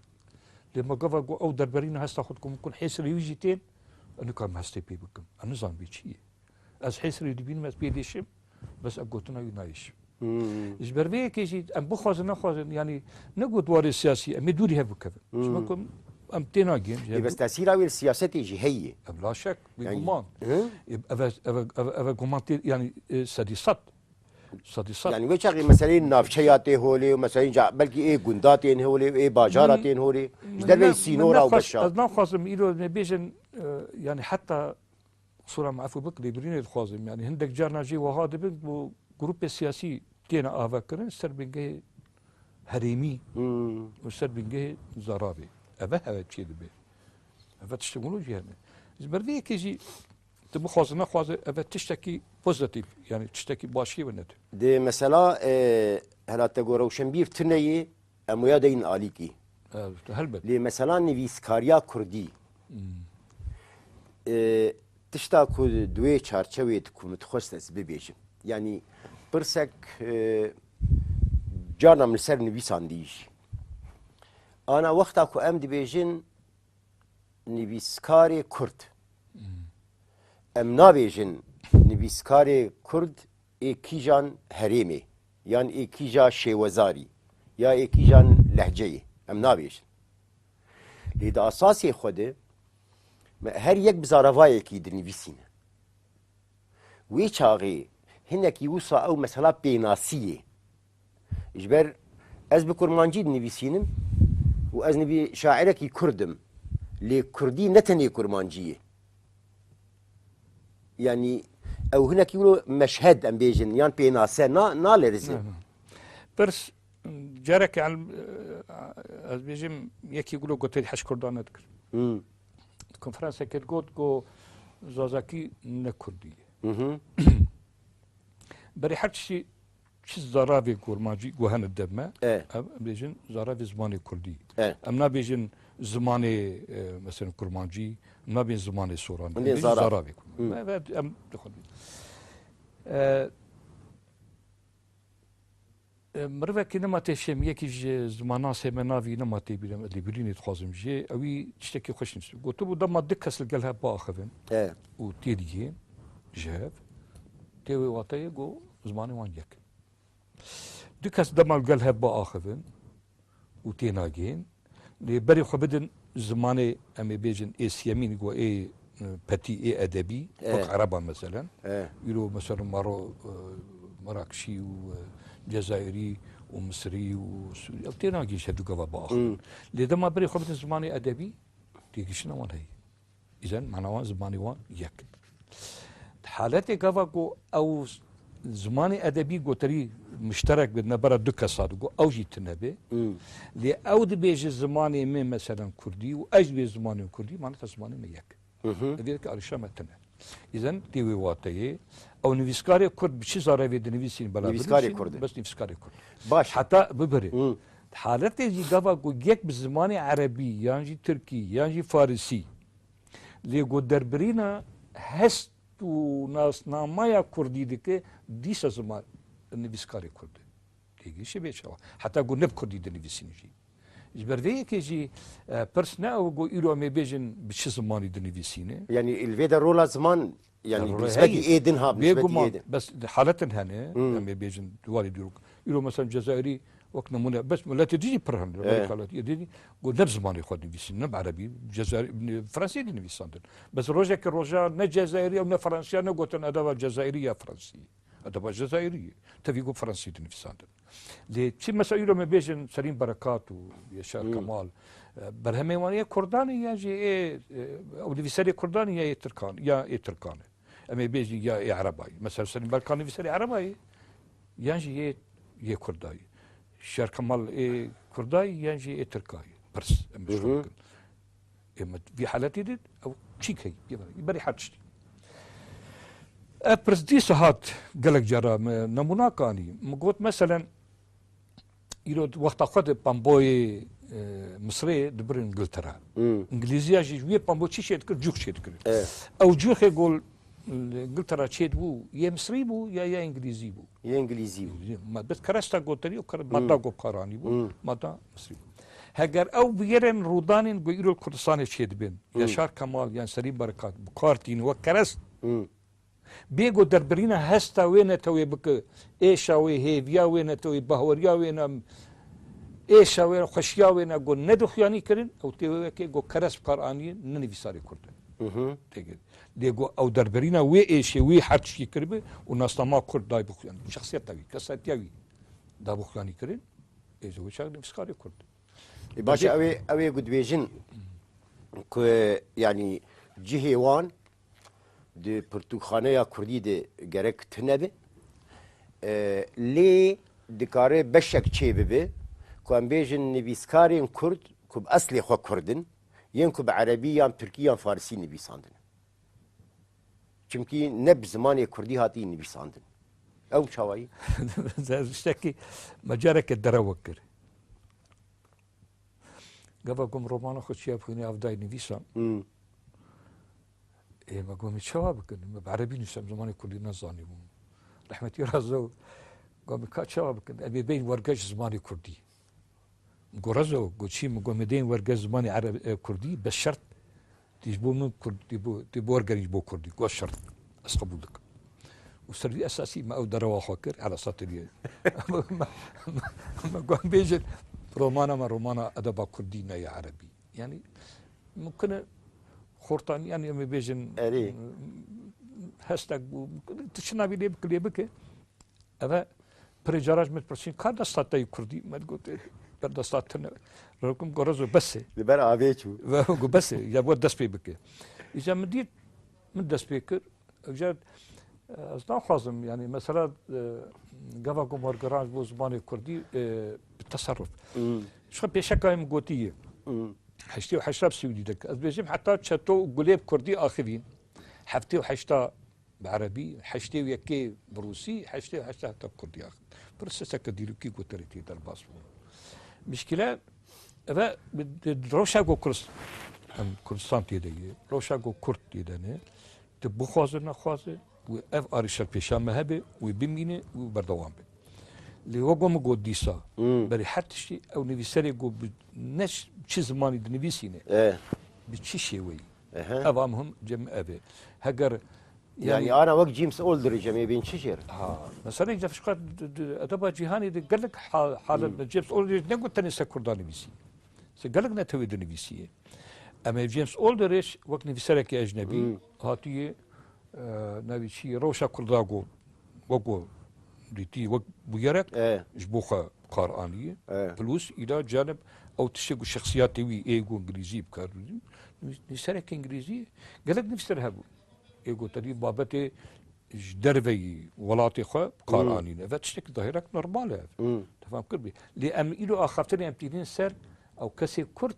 Lê me gava ku ew derbirîna hesta xwe dikim kun hêsirê wî jî tên, ez nikarim hestê pê bikim. Ez nizanim bê çi ye. Ez hêsirê dibînim, ez pê dêşim, bes ev gotina wî nayêşim. Hmm. Ji ber vê yekê jî em bixwazin nexwazin, yanî ne got warê siyasî, em ê dûrî hev bikevin. Hmm. Ji ber ku em tênagihên, ji Ê hev bes tesîra wê li siyasetê jî heye. Ev la şek, Yani, bêguman. Hı? Ev, ev, ev, ev, ev guman tê, yanî, e, sedî sed. Sedî sed. Yani wê çaxê meseleyên navçeya tê holê û meseleyên ca-, belkî ê gunda tên holê, ê bajara Min, tên holê. Ji min derveyî ne, sînora min û nexwest, beşa. Ez naxwazim îro nebêjin, e, yani heta Qisûra min efû bik, lêbirînê dixwazim. Yani hindek carna jî wiha dibin ku grûpê siyasî têne avakirin ser bingehê herêmî Hmm. û ser bingehê zaravê. Eve heve çê dibe. Eve tiştekoloji hene. Ji ber vê yekê jî tu bixwaze nexwaze eve tiştekî pozitîf, yani tiştekî başî ve nede. Di mesela, e, hela te got rewşenbîr tune yê, em wêya deyin alîkî. Evet, helbet. Lê mesela nivîskariya kurdî, Hmm. e, tişta ku di wê çarçewê de ku min dixwest ez bibêjim. Yanî pirsek, e, carna min li ser nivîsandî jî. Ana wexta ku em dibêjin nivîskarê kurd, Hmm. em nabêjin nivîskarê kurd ê kîjan herêmê, yan ê kîja şêwezarî, ya ê kîjan lehceyê. Em nabêjin. Lê di asasê xwe de me her yek bi zaravayekî dinivîsîne. Wê çaxê hinekî wisa ew mesela pênasî ye. Ji ber ez bi kurmancî dinivîsînim û ez nivî-, şairekî kurd im. Lê kurdî ne tenê kurmancî ye. Yanî ew hinekî wilo meşhed em bêjin yan pênase na, nalerize. Ne, ne. Pirs, careke el-, ez bêjim yekî wilo gotê heş kurdan nedikir. Hmm. Konferansekê got, got Zazakî ne kurdî ye. Hı hı. Berê her tiştî çi zaravê kurmancî ku hene dev me, E. em bêjin zaravê zimanê kurdî. E. Em nabêjin zimanê, e, mesela kurmancî, em nabêjin zimanê soranî. Em Em bêjin bêjin zarav. zaravê kurmancî. Hı. Evet, em dixwin. E, e, mirivekî nema tê şêm, yekî ji zimanasê me navî nema tê bîrem, lêbirînê dixwazim jê, ewî tiştekî xweş nivîsî. Gotibû dema du kes li gel hev biaxivin E. û têdigihên ji hev, tê wê wateyê ku zimanê wan yek. Du kes dema li gel hev biaxivin û tênagihên, lê berê xwe bidin zimanê, em ê bêjin ê siyemîn, ku ê, e, petî, ê edebî, E. wek Ereban meselen. E. Îro meselen Maro-, e, Merakşî û, e, Cezayirî û Misirî û Sûrî, ew tênagihên ji hev du gava biaxivin. Hmm. Lê dema berê xwe bidin zimanê edebî, têgihiştina wan heye. Îzen mana wan, zimanê wan yek. Di haletê gava ku ew zimanê edebî goterî mişterek bi nebera du kesa de ku ew jî tune be. Hmm. Lê ew dibêje zimanê me meselen kurdî û ez dibê zimanê kurdî, maneta zimanê me yek. Hı hı. Evê ki arîşa me tune. Îzen tê wê wateyê, ew nivîskarê kurd bi çi zarevê dinivîsîn bela Nivîskarê binivîsîn, kurd e. bes nivîskarê kurd. Baş. Heta bibire. Hı. Haletê jî gava ku yek bi zimanê erebî, yan jî tirkî, yan jî farisî, lê ku derbirîna hest û nasnamaya kurdî dike, dîsa ziman nivîskarê kurd e. Têgihişê bê çawa. Heta ku ne bi kurdî dinivîsîn jî. Ji ber vê yekê jî, e, pirs ne ew ku îro em ê bêjin bi çi zimanî dinivîsîne. Yanî li vê de rola ziman, yanî bi Rola nisbetî heye. Ê din ha, bi nisbetî Bêguman, ê din. Bes haletin hene, Hmm. em ê bêjin di warê dîrok. Îro mesela Cezayirî wek nimûne, bes miletê dî jî pir hene, Evet. Amerîka, miletê dî, ku ne bi zimanê xwe dinivîsîn, ne bi erebî, Cezayirî, fransî dinivîsandin. Bes rojekê roja ne Cezayirî ew ne Fransî ya negotin edeba Cezayirî ya Fransî. Edeba Cezayirî ye. Tevî ku Fransî dinivîsandin. Lê çi mesela îro me bêjin Serîn Berekat û Yaşar Hmm. Kemal, e, berhemê wan yê Kurdan e yan jî ê, e, ew nivîserê Kurdan e ya ê Tirkan, ya ê Tirkan e. Em ê bêjin ya ê Erebayî. Mesela Serîn Berekat nivîserê Erebayî yan jî yê, yê Kurdayî. Yaşar Kemal ê Kurdayî yan jî ê Tirkayî. Pirs, em Hı hı. bikin. Ê me vî haletî dît, ew çîk heyî, yê berî, berî her tiştî. Ev pirs dîsa hat gelek cara me nemûnak anî. Min got, meselen, îro wexta xwe de pemboyê, e, Misirê dibirin Îngiltere. Hmm. Îngilîziya jî ji wê pembo çi çê dikir? Cûx çê dikir. Evet. Ew cûxê gol Îngiltere çêdibû, yê Misirî bû ya, ya Îngilîzî bû? Yê Îngilîzî bû. Îngilîzî. Ma bes keresta gotinî û kere-, Hmm. mada ku bi kar anîbû, Hmm. mada Misirî bû. Heger ew bigêrin rûdanên ku îro li Kurdistanê çêdibin, Hmm. Yaşar Kemal yan Serîn Berekat bi kar tînin wek kerest, Hmm. bê ku derbirîna hesta wê netewê bike, êşa wê, hêviya wê netewê, bahweriya wê ne, êşa wê, xweşiya wê ne ku nedixuyanî kirin, ew tê wê wekê ku kerest bi kar anî, ne nivîsarê Kurd e. Hı hı. Têkil. Lê ku ew derbirîna wê êşê wî her tiştî kiribe û nasnama Kurd daybe xuyanî. Şexsiyeta wî, kesetiya wî daybe xuyanî kirin, ê ji wê çax nivîskarê Kurd. E, baş e, Dibê- ew ê, ew ê ku dibêjin ku, yanî, cihê wan di pirtûkxaneya Kurdî de gerek tune be. E, lê dikare beşek çê bibe ku em bêjin nivîskarên Kurd ku bi eslê xwe Kurd in, yên ku bi erebî yan tirkî yan farisî nivîsandine. Çimkî ne bi zimanê kurdî hatî nivîsandin. Ew çawayî? Tiştekî me careke derew kir. Gava ku min romana xwe Çiya bi xwînê Avdayî nivîsa. Hmm. Ê, me got, "Min çawa bikin? Me bi erebî nivîsa, em zimanê kurdî nezanîbûn." Rehmetî Razo got, "Min ka çawa bikin? Em ê bên wergeh ji zimanê kurdî." Min got, "Rezo," got, "çi?" Min got, "Me dên wergeh zimanê ereb-, e, kurdî, be şert. Tê ji bo min kurd, tê bo, tê bo wergerî ji bo kurdî." Got, "Şert. Ez qebûl dikim." Û ser vî esasî me ew derewa xwe kir, hela satiye. Me, me, me got, "Bêjin romana me romana edeba kurdî ne ya erebî." Yanî, mimkun e xortan, yanî, em ê bêjin, Erê. hestek bû, tu çi navî lê bike, lê bike. Eve pirê cara ji min dipirsîn, "Ka desta te yî kurdî?" Me digot, "Ber desta tune." Rokim got, "Rezo, bes e." Li ber avê çû. Ve got, "Bes e, ya bo dest pê bike." Îca min dît, min dest pê kir. Ev jî, e, ez naxwazim, yanî, mesela, e, gava ku wergeran ji bo zimanê kurdî, e, bi teserruf. Hmm. Ji xwe pêşeka min gotiye. Hmm. Heştê û heşta bi Swîdî dike. Ez bêjim heta çeto û gulê bi kurdî axivîn. Heftê û heşta bi erebî, heştê û yekê bi rûsî, heştê û heşta heta kurdî axivîn. Proseseke dîrokî gotinê tê derbas bû. Mişkile, eve, bi, di, di rewşa ku Kurd-, em, Kurdistan tê de ye, rewşa ku Kurd tê de ne, tu bixwaze nexwaze, wê ev arîşa pêşa me hebe, wê bimîne, wê berdewam be. Lê wek min got dîsa, Hmm. berî her tiştî ew nivîserê ku bi ne ş-, çi zimanî dinivîsîne, Eh. bi çi şêweyî. Ehe. Ev a muhim cem ev e. Heger, Yanî, yanî ana wek James Aldrich em ê bên çi jêr? Ha, mesela, îca fişqa d-, d-, edeba cîhanê de gelek ha-, halet Hmm. me. James Aldrich ne ku tenê ser Kurdan nivîsî. Ser gelek netewê dinivîsiye. Em ê James Aldrich wek nivîserekî ecnebî Hmm. hatiye, e, navî çi, rewşa Kurda got, wek got dîtî, wek bûyerek E. ji bo xwe kar aniye. E. Plus, îla canib ew tiştê ku şexsiyatê wî ê ku Îngilîzî bi kar dîtin. Nivî-, nivîserekî Îngilîzî, gelek nivîser hebû. Ê ku tevî babetê ji derveyî welatê xwe bi kar Hmm. anîne. Ve tiştekî dahêrek normal e ev. Hmm. Te fam kir bî. Lê em îro axaftinê em tînin ser ew kesê Kurd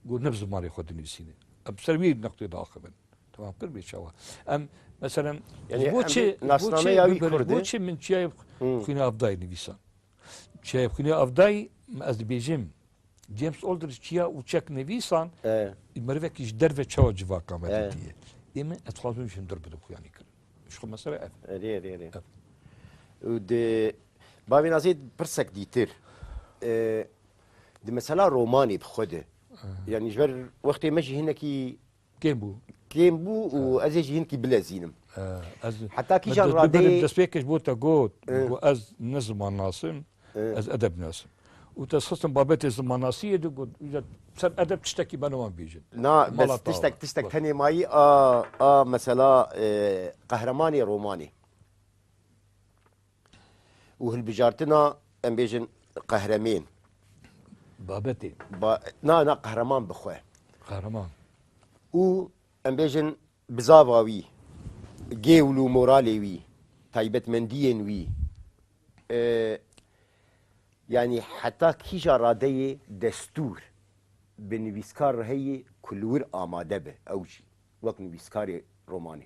ku ne bi zimanê xwe dinivîsîne. Em ser wî neqtê diaxivin. Te fam kir bî çawa? Em, meselen, Yanî ji bo em çi, ji bo çi nasnameya wî bibirin, Kurd ji bo e? çi min Çiyayê Hmm. Xwîna Avdayî nivîsan? Çiyayê Xwîna Avdayî ez dibêjim, James Aldrich çiya û çek nivîsan, E. Merivekî ji derve çawa civaka me E. dîtiye. Ê min, ez dixwazim ji hundir bidim xuyanî kirin. Ji xwe mesele ev. Erê, erê, erê. Ev. Û di bavê Nazê pirsek dîtir. E, di mesela romanê bi xwe de. E. Yani ji ber wextê me jî hinekî Kêm bû. Kêm bû û Ha. ez ê jî hinkî bilezînim. Ha, ez Heta kîjan me radeyê destpêkê ji bo te got, Hı. got, ez ne zimannas im, Hı. ez edebnas im. Û te xistim babetê zimannasiyê de got, îca ser edeb tiştekî me niwan bêjin. Na, Mala bes tiştek, tiştek Bak. tenê mayî a, a mesela, e, qehremanê romanê. Û hilbijartina, em bêjin, qehremên. Babetê. Ba-, na, na, qehreman bi xwe. Qehreman. Û, em bêjin, bizava wî, gêwl û moralê wî, taybetmendiyên wî. E, yanî heta kîja radeyê destûr bi nivîskar re heye ku li wir amade be ew jî, wek nivîskarê romanê.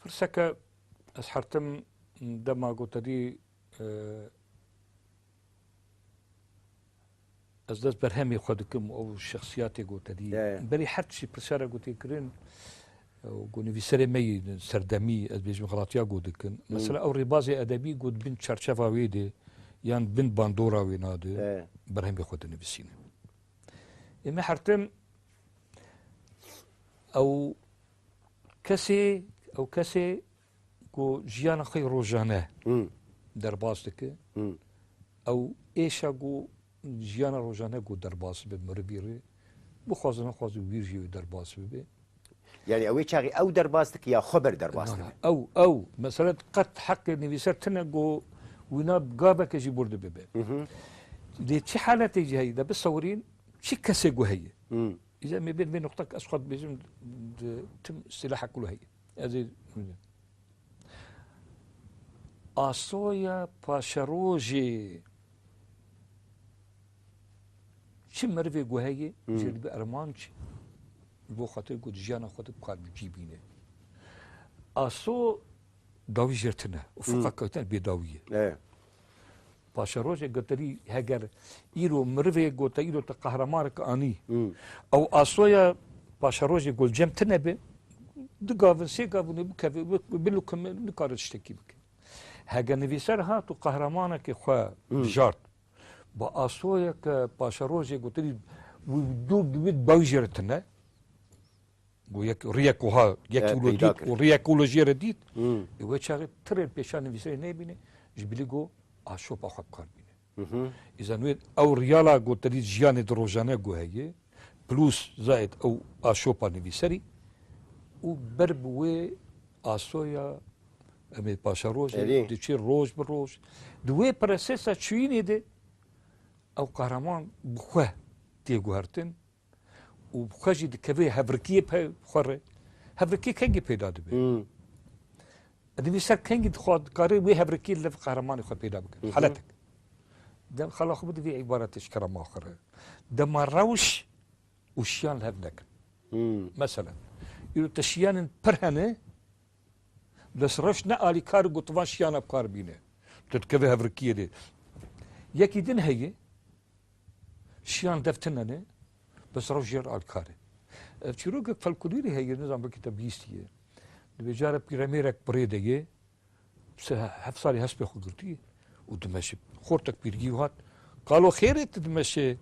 Pirseke ez hertim dema goterî, e, ez dest berhemê xwe dikim û şexsiyatê goterî. Ya, ya. Berî her tiştî pirsiyara gotê kirin, e, û go nivîserê me yî serdemî, ez bêjim xelatiya go dikin. Hmm. Mesela ew rêbazê edebî got bin çerçeva wê de yan bin bandora wê nade, Ya, ya. berhemê xwe dinivîsîne. Ê me hertim ew kesê, ew kesê ku jiyana xwe rojane Hmm. derbas dike, Hmm. ew êşa ku jiyana rojane ku derbas be mirivî rê, bixwaze nexwaze wî jî wê derbas bibe. Yani ew ê çaxî ew derbas dike ya xwe ber derbas Na, na, dibe? Ew, ew, mesela qet heqê nivîser tine ku wîna gaveke jî burde bibe. Hı hı. Lê çi haletê jî heye, de bisewirîn, çi kesê ku heye. Hı. Îca em ê bên vê nuqtek ez xwe dibêjim, di tim îstîlahek wilo heye. Ez ê Asoya paşerojê çi merivê ku heye, Hmm. jê dibe ermanc, ji bo xatir ku di jiyana xwe de bi kar bi cî bîne. Aso dawî jê re tine, ufuqa Hmm. kewtine bêdawî ye. Evet. Paşerojê goterî heger îro mirivê gote îro te qehremaneke anî. Hmm. Ew asoya paşerojê gulcem tine be, du gavin, sê gavin bikeve, bi, bi, bilukime, nikare tiştekî bike. Hege nivîser hat û qehremanekê xwe Hmm. bijart, bi asoyeke paşerojê goterî, wî dû bi dawî jê re tine. Got yek, riyek wiha, yek E, wilo peyda dît kir. û riyek wilo jê re dît. Hmm. E, wê çaxê tirê pêşa nivîserê nebîne, ji bilî got aşopa xwe bi kar bîne. Hı hı. Îzan wê ew riyala got te dît jiyanê di rojane got heye, plus zayed ew aşopa nivîserî û ber bi wê asoya em ê paşerojê Erê. diçe roj bi roj. Di wê prosesa çûyînê de ew qehreman bi xwe tê guhertin. Û bi xwe jî dikeve hevrikiyê pe xwe re. Hevrikiyê kengî peyda dibe? Hmm. Divê ser kengî dixwa dikare wê hevrikiyê li qehremanê xwe peyda bike. Hı hı. Heletek. Dem xela xwe bide vê îbaretê ji kerema xwe re. Dema rewş û şiyan li hev nekin. Hmm. Meselen, îro te şiyanên pir hene, bes rewş ne alîkar got van şiyana bi kar bîne. Tu dikeve hevrikiyê de. Yekî din heye, Şiyan dev tine ne, bes rewş jê re alîkar e. Ev çîrokek folklorî heye, nizam belkî te bihîstiye. Dibê care pîremêrek bi rê de ye, se-, heft salî hespê xwe girtî û dimeşe. Xortek pîrgî hat, "Kalo xêr e tu dimeşe?"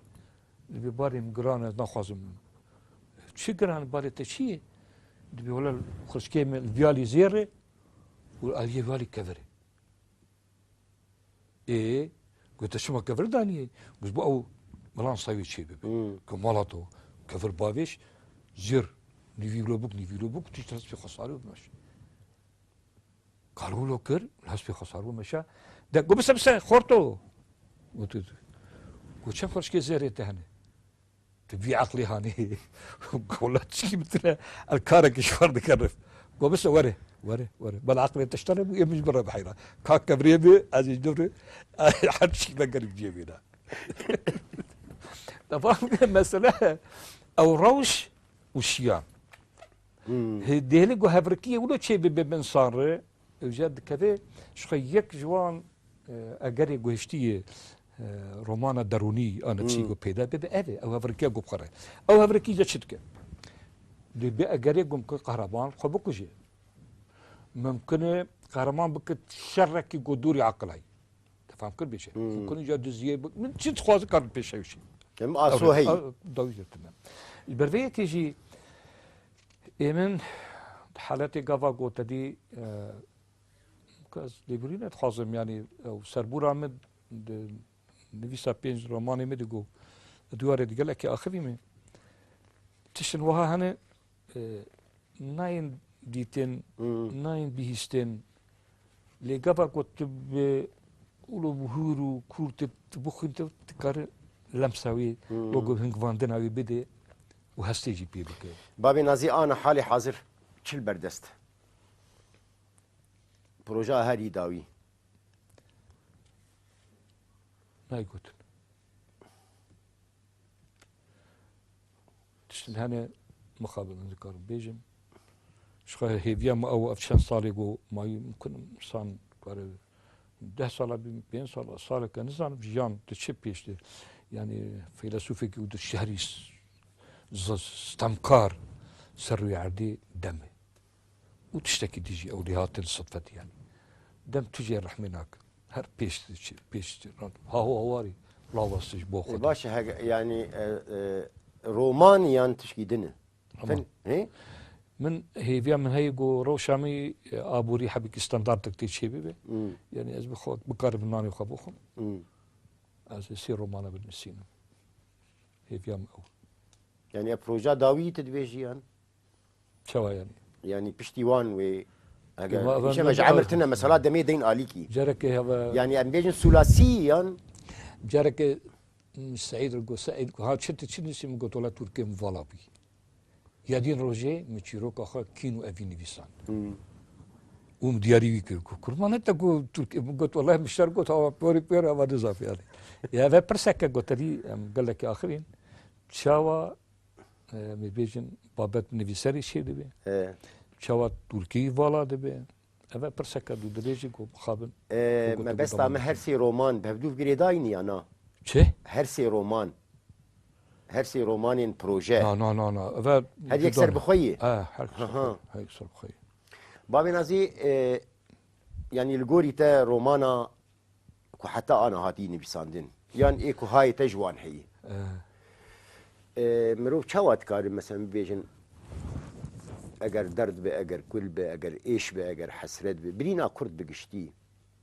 Dibê, "Barê min giran e, ez naxwazim." "Çi giran, barê te çi ye?" Dibê, "Wele xwişkê min li viyalî zêr e û aliyê viyalî kevir e." Ê, got, "Te çima kevir daniyê?" Got, "Bo ew milan sayê çê bibe." Hmm. Ke mala to kevir bavêj, zêr nîvî wilo bûk, nîvî wilo bûk, tişt hespê xwe sarî û bimeş. Kalo wilo kir, hespê xwe sarî û meşa. De, got, "Bise, bise, xorto." Got, got, "Çend xorşkê zêrê te hene?" Tu vî eqlê hanê. Gola çikî min tine, el karekî ji xwe dikerif. Go bise were, were, were. Bela eqlê te ji te re bû, ê min ji min re biheyra. Ka kevrê bi, ez ê ji dûr re, her çikî me gerî ciyê bîna. Te fam kir, mesele ew rewş û şiyan. Hmm. Hê dêlê go hevrikiyê wilo çê bibe bi insan re, Ew jî dikeve, ji xwe yek ji wan, e, egerê guhiştî yê, e, romana derûnî a nivîsî Hmm. ku pêde bibe, ev e, ew hevrêkiya ku bixwe re. Ew hevrêkî de çi dike? Dê bi egerê ku mimkun qehreman xwe bikuje. Mimkun e qehreman bike şerekî ku dûrî aqilay. Te fam kir bêje. Hmm. Mimkun e ya diziyê bi-, min çi dixwaze karin pêşew şî. Em aso Ew re, heyî. a-, dawî de tune. Ji ber vê yekê jî ê min di haletê gava ku te dî, e, Ka ez lêborî nedixwazim, yanî ew serbûra min di nivîsa pênc romanê min digot, di warê di gelekî axivî min. Tiştin wiha hene, e, nayên dîtin, Hmm. nayên bihîstin. Lê gava ku tu bi wilo bi hûr û kûr tu, tu bixwîn, tu dikare lemsa wî, Hmm. wego hingvandina wî bide û hestê jî pê bike. Babê Nazî, ana halê hazir çi li ber dest? Projeya herî dawî. Nayê gotin. Tiştin hene mixabin ez dikarim bêjim. Ji xwe hêviya me ew, ev çend salê ku mayî mimkun insan kare deh sala bî, pênc sala, saleke nizanim jiyan di çi pêş de. Yanî feylesûfekî û di şehrî s-, z-, stemkar ser rûyê erdê dem e. Û tiştekî dî jî ew lê hatin sidfetî yanî. Dem tu jê rehmê nake. Her pêş diçe, pêş diçe. Haho hawarî lawaz ji bo xwe. E, baş e, hege-, yanî, e, e, roman yan tişkî din e? Roman. Fen-, he? Min hêviya min heye ku rewşa min, e, aborî hebikî standartek tê çêbibe. Hmm. Yanî ez bi xwe bikarim nanê xwe bixwim. Hmm. Ez ê sê romana binivîsînim. Hêviya min ew. Yanî ev proja dawî tu dibêjî yan? Çawa yanî? Yanî piştî wan wê, eger Ema ben îşe ben me ji emir tine mesela demê deyn alîkî. Carekê heve Yanî em bêjin sulasî yan? Carekê, m, Seîd re got, Seîd got, ha çi tu çi nivîsî? Min got, wela Tirkiyê min vala bûyî. Ya dîn rojê min çîroka xwe kîn û evî nivîsand. Hmm. Û min diyarî wî kir. Got, kurma ne te got Tirkiyê? Min got, wela min şer got, hava porî pêr hava dizaf yanî. Ya ve pirseke goterî em gelekî axivîn. Çawa Em ê bêjin, babet nivîserî çê dibe. E. Çawa Tirkî vala dibe. Ev e pirseke dûdirêj e ku mixabin. E, Ku gotu mebesta gotu me her sê roman bi hevdû girêdayî ne ya na? Çi? Her sê roman. Her sê romanên proje. Na, na, na, na. Ev e Her yek ser bi xwe ye? E, her yek ser Aha. bi xwe. Her yek ser bi xwe ye. Babê Nazî, e, yanî li gorî te romana ku heta ana hatî nivîsandin, yan ê ku hayê te ji wan heye. Eh. E, mirov çawa dikare, mesela, bibêjin, eger derd be, eger kul be, eger êş be, eger hesret be, birîna kurd bi giştî,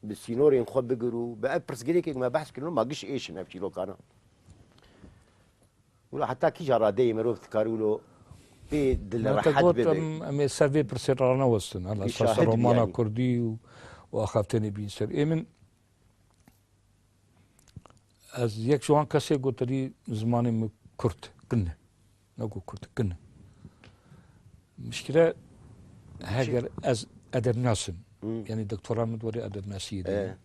bi sînorên xwe bigir û bi ev pirsgirêkê ku me behs kirin, ma giş êş in ev çîrokana. Wilo heta kîja radeyê mirov dikare wilo pê dil Ma te rehet got bibe? em, em ê ser vê pirsê ranewestin. Ela Wî esas şahid bî romana yanî. kurdî û, û axaftinê bîn ser. Ê min, ez yek ji wan kesê gotirî zimanê min kurt, kin e. Ne got kurt, kin e. Mişkile heger ez edebnas im. Hmm. Yanî doktora min di warê edebnasiyê de ye.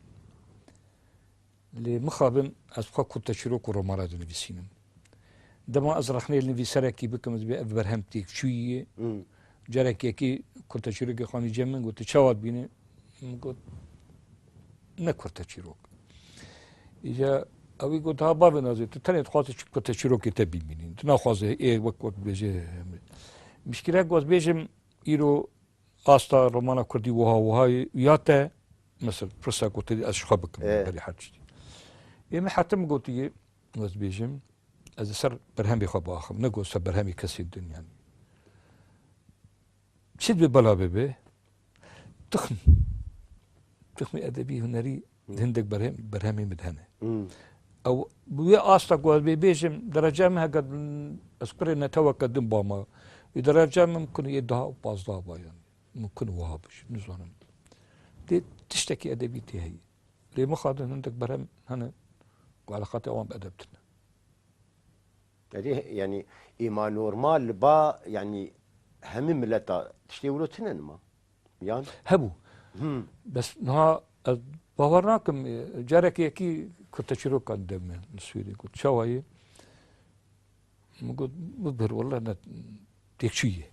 E. Lê mixabin ez xwe kurteçîrok û romana dinivîsînim. Dema ez rexnê li nivîserekî bikim, ez bê ev berhem têkçûyî ye. Hmm. Carek yekî kurteçîrokê xanî cem min got, "Tu çawa dibînî?" Min got, "Ne kurteçîrok." Îca ewî got, "Ha bavê Nazê, tu tenê dixwazî çi kurteçîrokê te bînî. Tu naxwazî ê wek, wek bêjê." Mişkile ku ez bêjim, îro asta romana kurdî wiha wiha ye, ya te, mesela, pirsa ku tu dî ez ji xwe bikim, E. berî her tiştî. Ê min hetim gotiye, ez bêjim, ez li ser berhemê xwe biaxim, ne ku ser berhemê kesên din, yanî. Çi dibe bela bibe, tixm, tixmê edebî, hunerî Hmm. hindek berhem, berhemê min hene. Hmm. Ew, bi wê asta ku ez bê bêjim, dereca min heke ez kurê neteweke din bama, wê dereca min mimkun yê daha û pazdeh ba yanî. Mimkun wiha bû, nizanim. Dê tiştekî edebî tê heye. Lê mixabin hindek berhem hene ku eleqatê wan bi edeb tune. Erê, yanî êma normal li ba, yanî hemî mileta tiştê wilo tune nima? Yan? Hebû. Hmm. Bes niha ez bawer nakim, e, careke yekî kurteçîrokan de me li Swêdê got, "Çawa ye?" Min got, "Bibir, wele ne têkçûyî ye."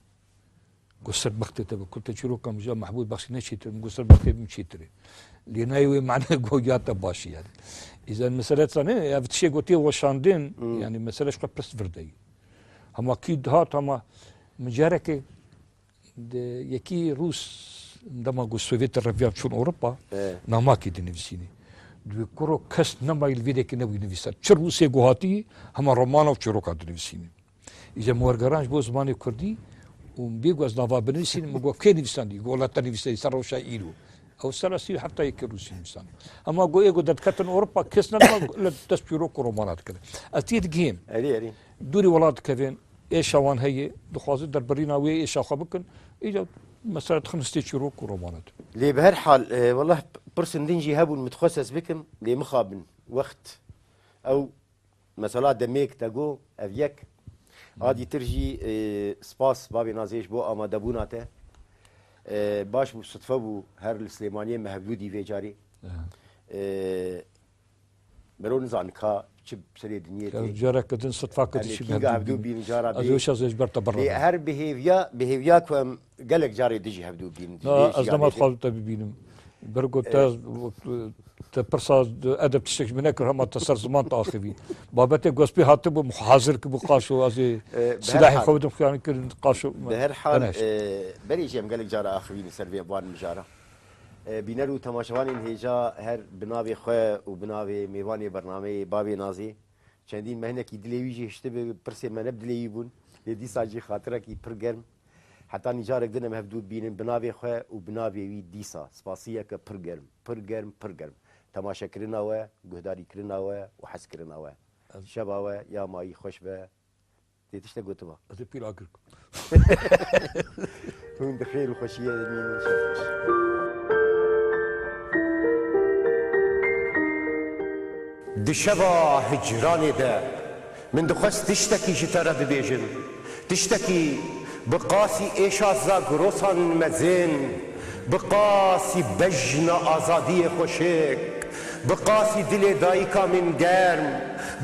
Go ser bextê te be, ku te çîroka min ji Mehbûd Bexşî ne çêtir, min go ser bextê min çêtir e. Lê nayê wê mane go ya te baş e yani. Îzen mesele zanî, ev tiştê go tê weşandin, Hmm. yani mesele ji xwe pirs vir de ye. Hema kî dihat, hema min carekê di yekî Rûs dema go Sovyet reviya çûn Ewropa, E. namakê dinivîsînî. Dibê kuro kes nema li vê dekê nebûyî nivîsar. Çi Rûsê go hatî, hema romana û çîroka dinivîsînî. Îca min wergeran ji bo zimanê kurdî û min bê ku ez nava binivîsînim, min got, "Kê nivîsandî?" Got, "Wela te nivîsandî ser rewşa îro." Ew sera sî û heft yekê Rûsî nivîsand. Hema got, "Ê got derketin Ewropa, kes nedima ille dest çîrok û romana dikir." Ez tê digihêm. Erî, erî. Dûrî welat dikevên, êşa wan heye, dixwazin derbirîna wê êşa xwe bikin. Îca mesela dixin histê çîrok û romana de. Lê bi her hal, e, weleh pirsên din jî hebûn, min dixwest ez bikim, lê mixabin. Wext ew Mesela demêk te got, ev yek. A dîtir jî, e, spas bavê Nazê ji bo amadebûna te. E, baş bû, sitfe bû, her li Silêmaniyê me hevdû dî vê carî. Aha. E, mero nizan ka çi serê dinyê Ya, tê. Careke din sitfa Em kudî ê çi kînga hevdû hevdû bînin. Bîn cara Lê bihêvî. her bi hêviya, bi hêviya ku em gelek carê dijî hevdû bînin. Na, Dijî ez jiyana dema dê. dixwazim te bibînim. Ber ku te, E, te pirsa edeb tiştek ji min nekir, hema te ser ziman te axivî. Babetê gospî hatibû, min hazir kibû qaşo, ez ê E, bi her silahê hal. xwe bidim xiyanî kirin qaşo. Bi her hal, Eneş. e, berê jî em gelek cara axivînin ser vê van mijara. E, bîner û temaşevanên hêja her bi navê xwe û bi navê mêvanê bernameyê Bavê Nazê. Çendîn mehnekî dilê wî jî hiştibe, pirsê me ne bi dilê wî bûn. Lê dîsa jî xatirekî pir germ. Heta nîcarek din em hevdû bînin bi navê xwe û bi navê wî dîsa. Spasiyeke pir germ, pir germ, pir germ. Temaşekirina we, guhdarîkirina we û hezkirina we. Ez Şeva we ya mayî xweş be. Tê tiştek gotiba. Ez ê pîl agir kim. Hûn di xêr û xweşiyê de bimînin, şev xweş. Di şeva hicranê de min dixwest tiştekî ji te re bibêjim. Tiştekî bi qasî êşa zagrosan mezin, bi qasî bejna azadiyê xweşik, bi qasî dilê dayika min germ,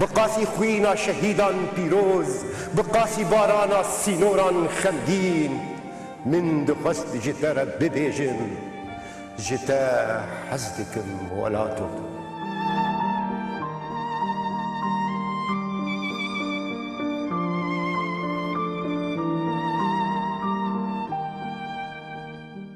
bi qasî xwîna şehîdan pîroz, bi qasî barana sînoran xemgîn. Min dixwest ji te re bibêjim, ji te hez dikim welato.